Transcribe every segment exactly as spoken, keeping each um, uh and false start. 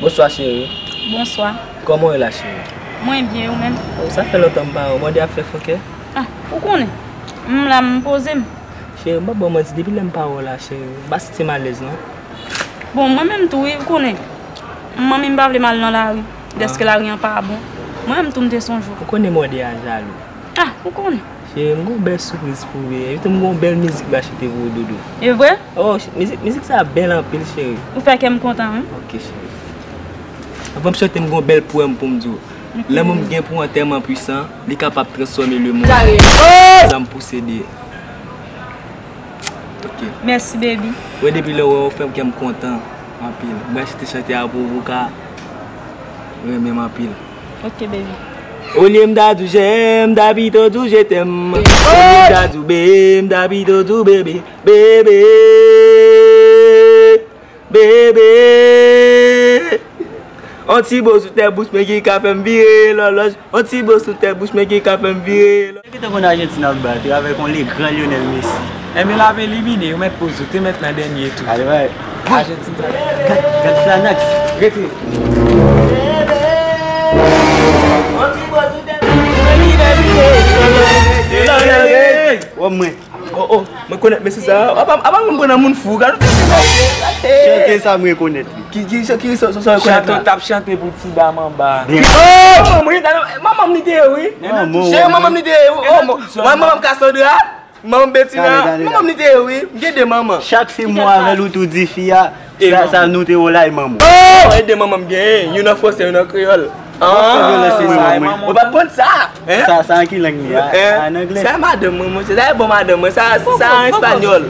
Bonswa, cheri. Bonswa. Kòman w ye la, cheri? Mwen byen, ou menm? Oh, sa fè lontan m pa wè w. Mòde ap fè fon kè? Ah, ou konnen. M la, m poze m. Cheri, m p ap ba w manti, depi lè m pa wè w la, cheri, m pa santi m alèz, non. Bon, mwen menm tou, wi, ou konnen. Manmi m pa vle m al nan lari, dèske lari an pa bon. Mwen menm tou, m te sonje w. Ou konnen mòde a jalou. Ah, ou konnen. Cheri, m gon bèl sipriz pou ou, baby. Epi tou m gon bèl mizik m a chante pou ou, doudou. E vre? Oh, ch-, mizik, mizik sa bèl anpil, cheri. Ou fè kè m kontan, wi. Ok, cheri. Anvan m chante, m gon bèl powèm pou m di w. Ok. Lanmou m gen pou w an tèlman pwisan, li kapab transfòme lemonn. Kare. Zam posede. Ok. Mèsi, baby. Wè, depi lè w wè w fè m kè m kontan anpil. Mwen chante chante a pou ou, pou w ka renmen m anpil. Ok, baby. Olye m ta di w j'aime, m ta pito di w je t'aime. Olye m ta di w babe, m ta pito di w bebe. Bebe, bebe. On ti bo sou tèt bouch mwen ki ka fè m vire lòlòj. On ti bo sou tèt bouch mwen ki ka fè m vire lòlòj. Ki te konn Ajantin ap bat avèk on le gran Lionel Messi. Enben, l ap elimine, yo mèt poze w, te mèt nan dènye tou. Alright. Ajantin sa. Gad, gad Flanax. Rete. Wè mwen. Oh, oh, mwen konèt mesye sa. Apa, apa mwen pran nan moun fou. Gad ou te. Chante sa mwen konèt li. Ki, ki, ki, ki, sa, sa, sa, sa, chante, w t ap chante pou ti dam anba. Byen. Oh, manman, wi, manman m li te ye, wi. Manman, cheri, manman m li te ye, wi. Oh, manman m Cassandra. Manman Betina, manman m li te ye, wi. M gen de manman. Chak fi m wè avè l ou tou di fi a, sa, sa nou te olay manman. Oh, e de manman m genyen, youn an fransè, youn an kreyòl. Ah, se sa, manman. Ou pa t konn sa? Hein? Sa, sa an ki lang li a? Hein? An anglè? Sa madanm mwen, monchè. Sa e bon madanm mwen. Sa, sa an espanyòl.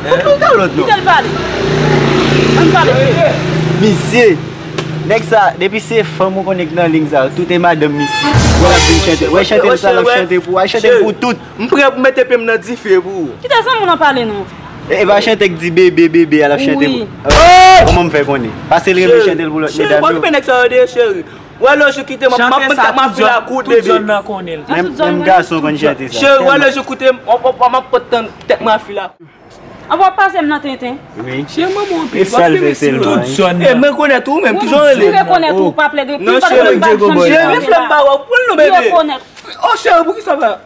Hein? Kite l pale. Ann pale. Misye. Nèg sa, depi se fanm ou konnen k nan liy sa, tout e madanm misye. Wè l ap vin chante. Wè chante l sa l ap chante pou, al chante l pou tout. M prè pou mete pye m nan dife pou ou. Kite zanmi w nan pale non. E, e pa chante k di bebe, bebe, al ap chante pou. Wi. Kòman m fè konnen? Pase l renmen chante l pou lòt medam yo. Cheri, pa okipe nèg sa yo de, cheri. Wè lè jou kite m ap, m ap, m ap, m ap file ak ou, bebe. Tout zòn nan konnen l. Menm, menm gason konn chante sa. Cheri, wè lè jou kite m, m ap, m ap, m ap pot tan tèt mwen ap file ak ou. An w ap pase m nan tenten. Wi. Cheri, manman w pil, w ap fè mesye tout zòn nan. E, mwen konèt ou menm, kijan w rele? Ou rekonèt ou pa plede. Non, cheri, cheri, men flèm pa wè w, pran l non, bebe. Ou rekonèt. Oh, cheri, poukisa w pa